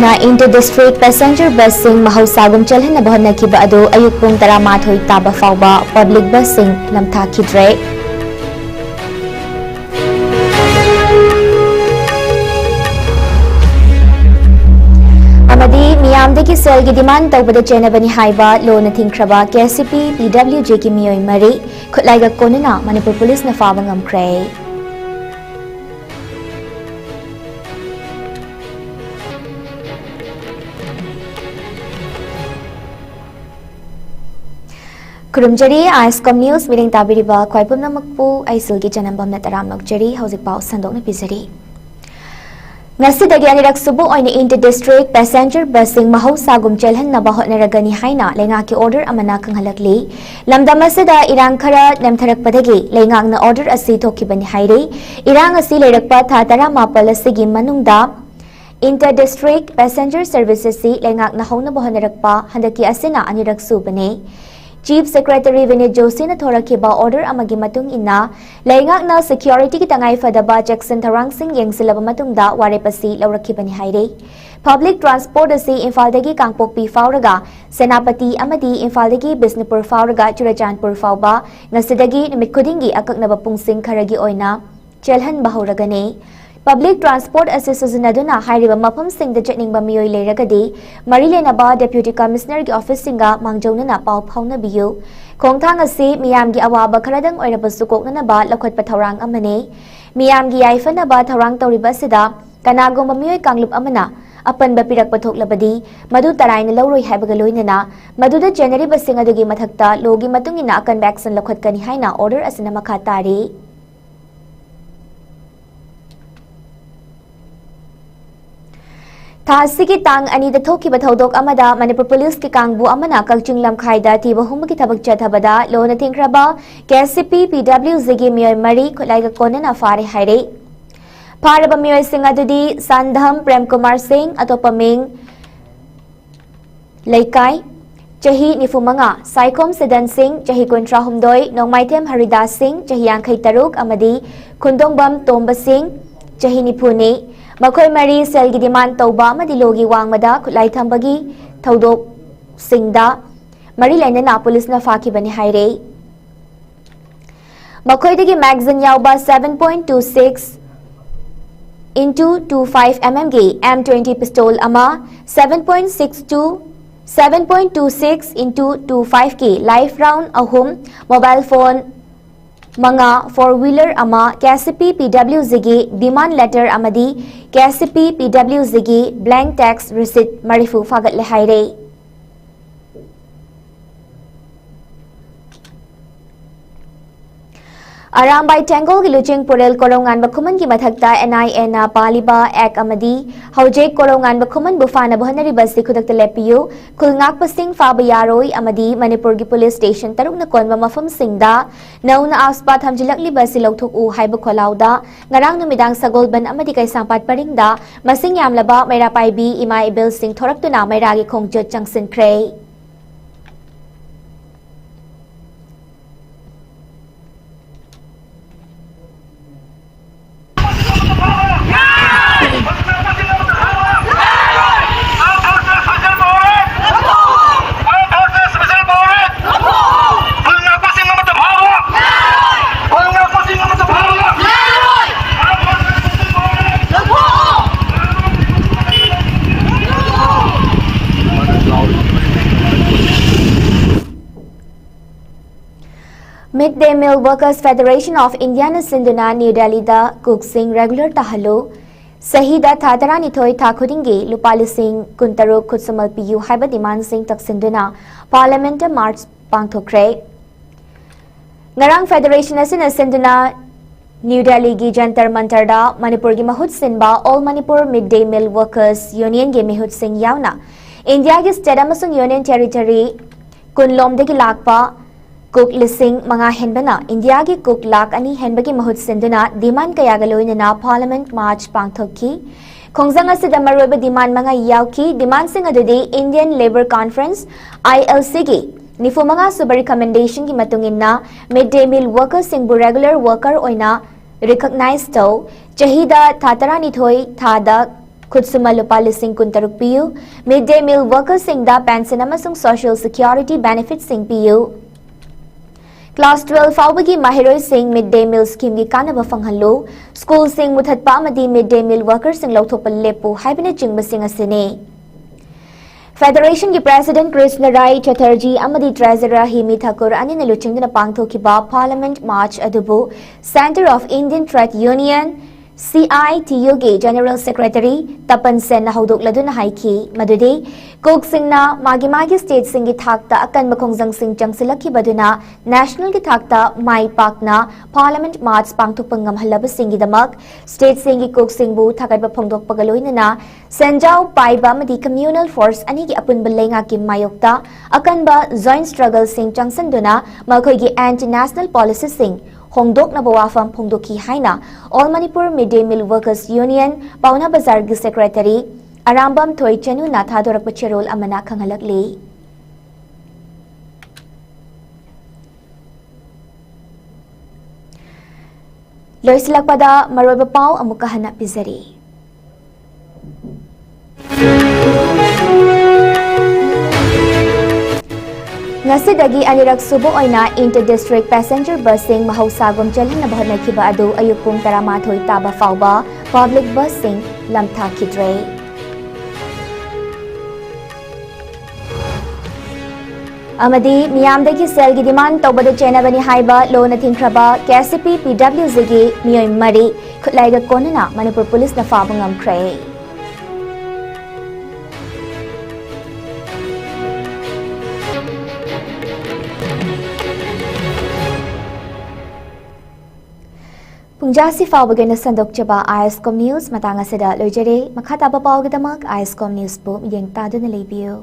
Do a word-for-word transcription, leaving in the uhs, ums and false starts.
ꯅ inter district passenger busꯁꯤꯡ ꯃꯍꯧꯁꯥꯒꯨꯝ ꯆꯦꯜꯍꯟꯅꯕ ꯍꯣꯠꯅꯈꯤꯕ ꯑꯗꯨ ꯑꯌꯨꯛ ꯄꯨꯡ ꯇꯔꯥꯃꯥꯊꯣꯏ ꯇꯥꯕ ꯐꯥꯎꯕ public busꯁꯤꯡ ꯅꯝꯊꯈꯤꯗ꯭ꯔꯦ꯫ ꯑꯃꯗꯤ ꯃꯤꯌꯥꯝꯗꯒꯤ ꯁꯦꯜꯒꯤ demand ꯇꯧꯕꯗ ꯆꯦꯟꯅꯕꯅꯤ ꯍꯥꯏꯕ ꯂꯣꯅ ꯊꯤꯡꯈ꯭ꯔꯕ KCP PWGꯒꯤ ꯃꯤꯑꯣꯏ ꯃꯔꯤ ꯈꯨꯠꯂꯥꯏꯒ ꯀꯣꯟꯅꯅ ꯃꯅꯤꯄꯨꯔ ꯄꯨꯂꯤꯁꯅ ꯐꯥꯕ ꯉꯝꯈ꯭ꯔꯦ꯫ ꯈꯨꯔꯨꯝꯖꯔꯤ, ISCOM News ꯃꯤꯠꯌꯦꯡ ꯇꯥꯕꯤꯔꯤꯕ ꯈ꯭ꯋꯥꯏ ꯄꯨꯝꯅꯃꯛꯄꯨ ꯑꯩ ꯁꯤꯜꯒꯤ ꯆꯅꯝꯕꯝꯅ ꯇꯔꯥꯝꯅ ꯑꯣꯛꯆꯔꯤ꯫ ꯍꯧꯖꯤꯛ ꯄꯥꯎ ꯁꯟꯗꯣꯛꯅ ꯄꯤꯖꯔꯤ꯫ ꯉꯁꯤꯗꯒꯤ ꯑꯅꯤꯔꯛ ꯁꯨꯕ ꯑꯣꯏꯅ inter district passenger busꯁꯤꯡ ꯃꯍꯧꯁꯥꯒꯨꯝ ꯆꯦꯜꯍꯟꯅꯕ ꯍꯣꯠꯅꯔꯒꯅꯤ ꯍꯥꯏꯅ ꯂꯩꯉꯥꯛꯀꯤ order ꯑꯃꯅ ꯈꯪꯍꯜꯂꯛꯂꯤ꯫ ꯂꯝꯗꯝ ꯑꯁꯤꯗ ꯏꯔꯥꯡ ꯈꯔ ꯅꯦꯝꯊꯔꯛꯄꯗꯒꯤ ꯂꯩꯉꯥꯛꯅ order ꯑꯁꯤ ꯊꯣꯛꯈꯤꯕꯅꯤ ꯍꯥꯏꯔꯤ꯫ ꯏꯔꯥꯡ ꯑꯁꯤ ꯂꯩꯔꯛꯄ ꯊꯥ ꯇꯔꯥꯃꯥꯄꯜ ꯑꯁꯤꯒꯤ ꯃꯅꯨꯡꯗ inter district passenger service ꯑꯁꯤ ꯂꯩꯉꯥꯛꯅ ꯍꯧꯅꯕ ꯍꯣꯠꯅꯔꯛꯄ ꯍꯟꯗꯛꯀꯤ ꯑꯁꯤꯅ ꯑꯅꯤꯔꯛ ꯁꯨꯕꯅꯤ꯫ Chief Secretary ꯕꯤꯅꯤꯠ ꯖꯣꯁꯤꯅ ꯊꯣꯔꯛꯈꯤꯕ order ꯑꯃꯒꯤ ꯃꯇꯨꯡ ꯏꯟꯅ, ꯂꯩꯉꯥꯛꯅ securityꯒꯤ ꯇꯉꯥꯏ ꯐꯗꯕ ꯆꯦꯛꯁꯤꯟ ꯊꯧꯔꯥꯡꯁꯤꯡ ꯌꯦꯡꯁꯤꯜꯂꯕ ꯃꯇꯨꯡꯗ ꯋꯥꯔꯦꯞ ꯑꯁꯤ ꯂꯧꯔꯛꯈꯤꯕꯅꯤ ꯍꯥꯏꯔꯤ꯫ Public transport ꯑꯁꯤ ꯏꯝꯐꯥꯜꯗꯒꯤ ꯀꯥꯡꯄꯣꯛꯄꯤ ꯐꯥꯎꯔꯒ ꯁꯦꯅꯥꯄꯇꯤ ꯑꯃꯗꯤ ꯏꯝꯐꯥꯜꯗꯒꯤ ꯕꯤꯁꯅꯨꯄꯨꯔ ꯐꯥꯎꯔꯒ ꯆꯨꯔꯆꯥꯟꯄꯨꯔ ꯐꯥꯎꯕ ꯉꯁꯤꯗꯒꯤ ꯅꯨꯃꯤꯠ ꯈꯨꯗꯤꯡꯒꯤ ꯑꯀꯛꯅꯕ ꯄꯨꯡꯁꯤꯡ ꯈꯔꯒꯤ ꯑꯣꯏꯅ ꯆꯦꯜꯍꯟꯕ ꯍꯧꯔꯒꯅꯤ꯫ Public transport ꯑꯁꯤ ꯁꯤꯖꯤꯟꯅꯗꯨꯅ ꯍꯥꯏꯔꯤꯕ ꯃꯐꯝꯁꯤꯡꯗ ꯆꯠꯅꯤꯡꯕ ꯃꯤꯑꯣꯏ ꯂꯩꯔꯒꯗꯤ, ꯃꯔꯤ ꯂꯩꯅꯕ Deputy Commissionerꯒꯤ officeꯁꯤꯡꯒ ꯃꯥꯡꯖꯧꯅꯅ ꯄꯥꯎ ꯐꯥꯎꯅꯕꯤꯌꯨ꯫ ꯈꯣꯡꯊꯥꯡ ꯑꯁꯤ ꯃꯤꯌꯥꯝꯒꯤ ꯑꯋꯥꯕ ꯈꯔꯗꯪ ꯑꯣꯏꯔꯕꯁꯨ ꯀꯣꯛꯅꯅꯕ ꯂꯧꯈꯠꯄ ꯊꯧꯔꯥꯡ ꯑꯃꯅꯤ꯫ ꯃꯤꯌꯥꯝꯒꯤ ꯌꯥꯏꯐꯅꯕ ꯊꯧꯔꯥꯡ ꯇꯧꯔꯤꯕ ꯑꯁꯤꯗ ꯀꯅꯥꯒꯨꯝꯕ ꯃꯤꯑꯣꯏ ꯀꯥꯡꯂꯨꯞ ꯑꯃꯅ ꯑꯄꯟꯕ ꯄꯤꯔꯛꯄ ꯊꯣꯛꯂꯕꯗꯤ, ꯃꯗꯨ ꯇꯔꯥꯏꯅ ꯂꯧꯔꯣꯏ ꯍꯥꯏꯕꯒ ꯂꯣꯏꯅꯅ, ꯃꯗꯨꯗ ꯆꯦꯟꯅꯔꯤꯕꯁꯤꯡ ꯑꯗꯨꯒꯤ ꯃꯊꯛꯇ lawꯒꯤ ꯃꯇꯨꯡ ꯏꯟꯅ ꯑꯀꯟꯕ action ꯂꯧꯈꯠꯀꯅꯤ ꯍꯥꯏꯅ order ꯑꯁꯤꯅ ꯃꯈꯥ ꯇꯥꯔꯤ꯫ ꯊꯥ ꯑꯁꯤꯒꯤ ꯇꯥꯡ ꯑꯅꯤꯗ ꯊꯣꯛꯈꯤꯕ ꯊꯧꯗꯣꯛ ꯑꯃꯗ ꯃꯅꯤꯄꯨꯔ ꯄꯨꯂꯤꯁꯀꯤ ꯀꯥꯡꯕꯨ ꯑꯃꯅ ꯀꯛꯆꯤꯡ ꯂꯝꯈꯥꯏꯗ ꯊꯤꯕ ꯍꯨꯝꯕꯒꯤ ꯊꯕꯛ ꯆꯠꯊꯕꯗ ꯂꯣꯅ ꯊꯤꯡꯈ꯭ꯔꯕ KCP PWGꯒꯤ ꯃꯤꯑꯣꯏ ꯃꯔꯤ ꯈꯨꯠꯂꯥꯏꯒ ꯀꯣꯟꯅꯅ ꯐꯥꯔꯦ ꯍꯥꯏꯔꯤ꯫ ꯐꯥꯔꯕ ꯃꯤꯑꯣꯏꯁꯤꯡ ꯑꯗꯨꯗꯤ ꯁꯟꯙꯝ ꯄ꯭ꯔꯦꯝꯀꯨꯃꯥꯔ ꯁꯤꯡ, ꯑꯇꯣꯞꯄ ꯃꯤꯡ ꯂꯩꯀꯥꯏ, ꯆꯍꯤ ꯅꯤꯐꯨ ꯃꯉꯥ, ꯁꯥꯏꯈꯣꯝ ꯁꯤꯗꯟ ꯁꯤꯡ, ꯆꯍꯤ ꯀꯨꯟꯊ꯭ꯔꯥ ꯍꯨꯝꯗꯣꯏ, ꯅꯣꯡꯃꯥꯏꯊꯦꯝ ꯍꯔꯤꯗꯥꯁ ꯁꯤꯡ, ꯆꯍꯤ ꯌꯥꯡꯈꯩ ꯇꯔꯨꯛ, ꯑꯃꯗꯤ ꯈꯨꯟꯗꯣꯡꯕꯝ ꯇꯣꯝꯕ ꯁꯤꯡ, ꯆꯍꯤ ꯅꯤꯐꯨꯅꯤ꯫ ꯃꯈꯣꯏ ꯃꯔꯤ ꯁꯦꯜꯒꯤ ꯗꯤꯃꯥꯟ ꯇꯧꯕ ꯑꯃꯗꯤ ꯂꯣꯒꯤ ꯋꯥꯡꯃꯗ ꯈꯨꯠꯂꯥꯏ ꯊꯝꯕꯒꯤ ꯊꯧꯗꯣꯛꯁꯤꯡꯗ ꯃꯔꯤ ꯂꯩꯅꯅ ꯄꯨꯂꯤꯁꯅ ꯐꯥꯈꯤꯕꯅꯤ ꯍꯥꯏꯔꯦ꯫ ꯃꯈꯣꯏꯗꯒꯤ ꯃꯦꯒꯥꯖꯤꯟ ꯌꯥꯎꯕ seven point two six into two five mm ꯒꯤ M twenty pistol ꯑꯃ, seven point six two, seven point two six into two five ꯀꯤ live round ꯑꯍꯨꯝ, mobile phone ꯃꯉꯥ, four wheeler ꯑꯃ, KCP PWG ꯒꯤ demand letter ꯑꯃꯗꯤ KCP PWG ꯒꯤ blank tax receipt ꯃꯔꯤꯐꯨ ꯐꯥꯒꯠꯂꯦ ꯍꯥꯏꯔꯦ꯫ ꯑꯔꯥꯝꯕꯥꯏ ꯇꯦꯡꯒꯣꯜꯒꯤ ꯂꯨꯆꯤꯡ ꯄꯨꯔꯦꯜ ꯀꯣꯔꯧꯉꯥꯟꯕ ꯈꯨꯃꯟꯒꯤ ꯃꯊꯛꯇ NIA ꯅ ꯄꯥꯜꯂꯤꯕ act ꯑꯃꯗꯤ ꯍꯧꯖꯤꯛ ꯀꯣꯔꯧꯉꯥꯟꯕ ꯈꯨꯃꯟꯕꯨ ꯐꯥꯅꯕ ꯍꯣꯠꯅꯔꯤꯕ ꯑꯁꯤ ꯈꯨꯗꯛꯇ ꯂꯦꯞꯄꯤꯌꯨ, ꯈꯨꯜ ꯉꯥꯛꯄꯁꯤꯡ ꯐꯥꯕ ꯌꯥꯔꯣꯏ ꯑꯃꯗꯤ ꯃꯅꯤꯄꯨꯔꯒꯤ police station ꯇꯔꯨꯛꯅ ꯀꯣꯟꯕ ꯃꯐꯝꯁꯤꯡꯗ ꯅꯧꯅ ꯑꯥꯁꯄꯥ ꯊꯝꯖꯤꯜꯂꯛꯂꯤꯕ ꯑꯁꯤ ꯂꯧꯊꯣꯛꯎ ꯍꯥꯏꯕ ꯈꯣꯜꯂꯥꯎꯗ ꯉꯔꯥꯡ ꯅꯨꯃꯤꯗꯥꯡ ꯁꯒꯣꯜꯕꯟ ꯑꯃꯗꯤ ꯀꯩꯁꯥꯝꯄꯥꯠ ꯄꯔꯤꯡꯗ ꯃꯁꯤꯡ ꯌꯥꯝꯂꯕ ꯃꯩꯔꯥ ꯄꯥꯏꯕꯤ ꯏꯃꯥ ꯏꯕꯦꯜꯁꯤꯡ ꯊꯣꯔꯛꯇꯨꯅ ꯃꯩꯔꯥꯒꯤ ꯈꯣꯡꯆꯠ ꯆꯪꯁꯤꯟꯈ꯭ꯔꯦ꯫ Mid Day Meal Workers Federation of Indiaꯅ ꯁꯤꯟꯗꯨꯅ ꯅ꯭ꯌꯨ ꯗꯦꯜꯂꯤꯗ ꯀꯨꯛꯁꯤꯡ regular ꯇꯥꯍꯜꯂꯨ, ꯆꯍꯤꯗ ꯊꯥ ꯇꯔꯥꯅꯤꯊꯣꯏ ꯊꯥ ꯈꯨꯗꯤꯡꯒꯤ ꯂꯨꯄꯥ ꯂꯤꯁꯤꯡ ꯀꯨꯟꯇꯔꯨꯛ ꯈꯨꯠꯁꯨꯃꯜ ꯄꯤꯌꯨ ꯍꯥꯏꯕ demandꯁꯤꯡ ꯇꯛꯁꯤꯟꯗꯨꯅ Parliamentꯇ march ꯄꯥꯡꯊꯣꯛꯈ꯭ꯔꯦ꯫ ꯉꯔꯥꯡ federation ꯑꯁꯤꯅ ꯁꯤꯟꯗꯨꯅ ꯅ꯭ꯌꯨ ꯗꯦꯜꯂꯤꯒꯤ ꯖꯟꯇꯔ ꯃꯟꯇꯔꯗ ꯃꯅꯤꯄꯨꯔꯒꯤ ꯃꯍꯨꯠ ꯁꯤꯟꯕ All Manipur Mid Day Meal Workers Unionꯒꯤ ꯃꯤꯍꯨꯠꯁꯤꯡ ꯌꯥꯎꯅ ꯏꯟꯗꯤꯌꯥꯒꯤ state ꯑꯃꯁꯨꯡ union territory ꯀꯨꯟꯂꯣꯝꯗꯒꯤ ꯂꯥꯛꯄ cook ꯂꯤꯁꯤꯡ ꯃꯉꯥ ꯍꯦꯟꯕꯅ ꯏꯟꯗꯤꯌꯥꯒꯤ cook ꯂꯥꯈ ꯑꯅꯤ ꯍꯦꯟꯕꯒꯤ ꯃꯍꯨꯠ ꯁꯤꯟꯗꯨꯅ demand ꯀꯌꯥꯒ ꯂꯣꯏꯅꯅ Parliament march ꯄꯥꯡꯊꯣꯛꯈꯤ꯫ ꯈꯣꯡꯖꯪ ꯑꯁꯤꯗ ꯃꯔꯨꯑꯣꯏꯕ demand ꯃꯉꯥ ꯌꯥꯎꯈꯤ꯫ Demandꯁꯤꯡ ꯑꯗꯨꯗꯤ Indian Labour Conference, ILCꯒꯤ ꯅꯤꯐꯨ ꯃꯉꯥ ꯁꯨꯕ recommendationꯒꯤ ꯃꯇꯨꯡ ꯏꯟꯅ mid day meal workerꯁꯤꯡꯕꯨ regular worker ꯑꯣꯏꯅ Recognize ꯇꯧ꯫ ꯆꯍꯤꯗ ꯊꯥ ꯇꯔꯥꯅꯤꯊꯣꯏ ꯊꯥꯗ ꯈꯨꯠꯁꯨꯃꯟ ꯂꯨꯄꯥ ꯂꯤꯁꯤꯡ ꯀꯨꯟꯇꯔꯨꯛ ꯄꯤꯌꯨ꯫ Mid day meal workerꯁꯤꯡꯗ pension ꯑꯃꯁꯨꯡ social security benefitꯁꯤꯡ ꯄꯤꯌꯨ꯫ Class twelve ꯐꯥꯎꯕꯒꯤ ꯃꯍꯩꯔꯣꯏꯁꯤꯡ mid day meal schemeꯒꯤ ꯀꯥꯟꯅꯕ ꯐꯪꯍꯜꯂꯨ꯫ Schoolꯁꯤꯡ ꯃꯨꯊꯠꯄ ꯑꯃꯗꯤ mid day meal workerꯁꯤꯡ ꯂꯧꯊꯣꯛꯄ ꯂꯦꯞꯄꯨ ꯍꯥꯏꯕꯅꯆꯤꯡꯕꯁꯤꯡ ꯑꯁꯤꯅꯤ꯫ Federationꯒꯤ President ꯀ꯭ꯔꯤꯁꯅ ꯔꯥꯏ ꯆꯇꯔꯖꯤ ꯑꯃꯗꯤ Treasurer ꯍꯤꯃꯤ ꯊꯥꯀꯨꯔ ꯑꯅꯤꯅ ꯂꯨꯆꯤꯡꯗꯨꯅ ꯄꯥꯡꯊꯣꯛꯈꯤꯕ Parliament March ꯑꯗꯨꯕꯨ Centre of Indian Trade Union, CITUꯒꯤ General Secretary ꯇꯄꯟ ꯁꯦꯟꯅ ꯍꯧꯗꯣꯛꯂꯗꯨꯅ ꯍꯥꯏꯈꯤ ꯃꯗꯨꯗꯤ ꯀꯨꯛꯁꯤꯡꯅ ꯃꯥꯒꯤ ꯃꯥꯒꯤ stateꯁꯤꯡꯒꯤ ꯊꯥꯛꯇ ꯑꯀꯟꯕ ꯈꯣꯡꯖꯪꯁꯤꯡ ꯆꯪꯁꯤꯜꯂꯛꯈꯤꯕꯗꯨꯅ nationalꯒꯤ ꯊꯥꯛꯇ ꯃꯥꯏ ꯄꯥꯛꯅ Parliament March ꯄꯥꯡꯊꯣꯛꯄ ꯉꯝꯍꯜꯂꯕꯁꯤꯡꯒꯤꯗꯃꯛ stateꯁꯤꯡꯒꯤ ꯀꯨꯛꯁꯤꯡꯕꯨ ꯊꯥꯒꯠꯄ ꯐꯣꯡꯗꯣꯛꯄꯒ ꯂꯣꯏꯅꯅ ꯁꯦꯟꯖꯥꯎ ꯄꯥꯏꯕ ꯑꯃꯗꯤ communal force ꯑꯅꯤꯒꯤ ꯑꯄꯨꯟꯕ ꯂꯩꯉꯥꯛꯀꯤ ꯃꯥꯌꯣꯛꯇ ꯑꯀꯟꯕ joint struggleꯁꯤꯡ ꯆꯪꯁꯤꯟꯗꯨꯅ ꯃꯈꯣꯏꯒꯤ anti national policyꯁꯤꯡ ꯍꯣꯡꯗꯣꯛꯅꯕ ꯋꯥꯐꯝ ꯐꯣꯡꯗꯣꯛꯈꯤ ꯍꯥꯏꯅ All Manipur Mid Day Meal Workers Union ꯄꯥꯎꯅꯥ ꯕꯖꯥꯔꯒꯤ Secretary ꯑꯔꯥꯝꯕꯝ ꯊꯣꯏꯆꯅꯨꯅ ꯊꯥꯗꯣꯔꯛꯄ ꯆꯦꯔꯣꯜ ꯑꯃꯅ ꯈꯪꯍꯜꯂꯛꯂꯤ꯫ ꯂꯣꯏꯁꯤꯜꯂꯛꯄꯗ ꯃꯔꯨꯑꯣꯏꯕ ꯄꯥꯎ ꯑꯃꯨꯛꯀ ꯍꯟꯅ ꯄꯤꯖꯔꯤ꯫ ꯉꯁꯤꯗꯒꯤ ꯑꯅꯤꯔꯛ ꯁꯨꯕ ꯑꯣꯏꯅ inter district passenger busꯁꯤꯡ ꯃꯍꯧꯁꯥꯒꯨꯝ ꯆꯦꯜꯍꯟꯅꯕ ꯍꯣꯠꯅꯈꯤꯕ ꯑꯗꯨ ꯑꯌꯨꯛ ꯄꯨꯡ ꯇꯔꯥꯃꯥꯊꯣꯏ ꯇꯥꯕ ꯐꯥꯎꯕ public busꯁꯤꯡ ꯂꯝꯊꯥꯈꯤꯗ꯭ꯔꯦ꯫ ꯑꯃꯗꯤ ꯃꯤꯌꯥꯝꯗꯒꯤ ꯁꯦꯜꯒꯤ demand ꯇꯧꯕꯗ ꯆꯦꯟꯅꯕꯅꯤ ꯍꯥꯏꯕ ꯂꯣꯅ ꯊꯤꯡꯈ꯭ꯔꯕ KCP PWGꯒꯤ ꯃꯤꯑꯣꯏ ꯃꯔꯤ ꯈꯨꯠꯂꯥꯏꯒ ꯀꯣꯟꯅꯅ ꯃꯅꯤꯄꯨꯔ ꯄꯨꯂꯤꯁꯅ ꯐꯥꯕ ꯉꯝꯈ꯭ꯔꯦ꯫ ꯄꯨꯡꯖꯥꯁꯤ ꯐꯥꯎꯕꯒꯤ ꯑꯣꯏꯅ ꯁꯟꯗꯣꯛꯆꯕ ISCOM News ꯃꯇꯥꯡ ꯑꯁꯤꯗ ꯂꯣꯏꯖꯔꯦ꯫ ꯃꯈꯥ ꯇꯥꯕ ꯄꯥꯎꯒꯤꯗꯃꯛ ISCOM Newsꯄꯨ ꯃꯤꯠꯌꯦꯡ ꯇꯥꯗꯨꯅ ꯂꯩꯕꯤꯌꯨ꯫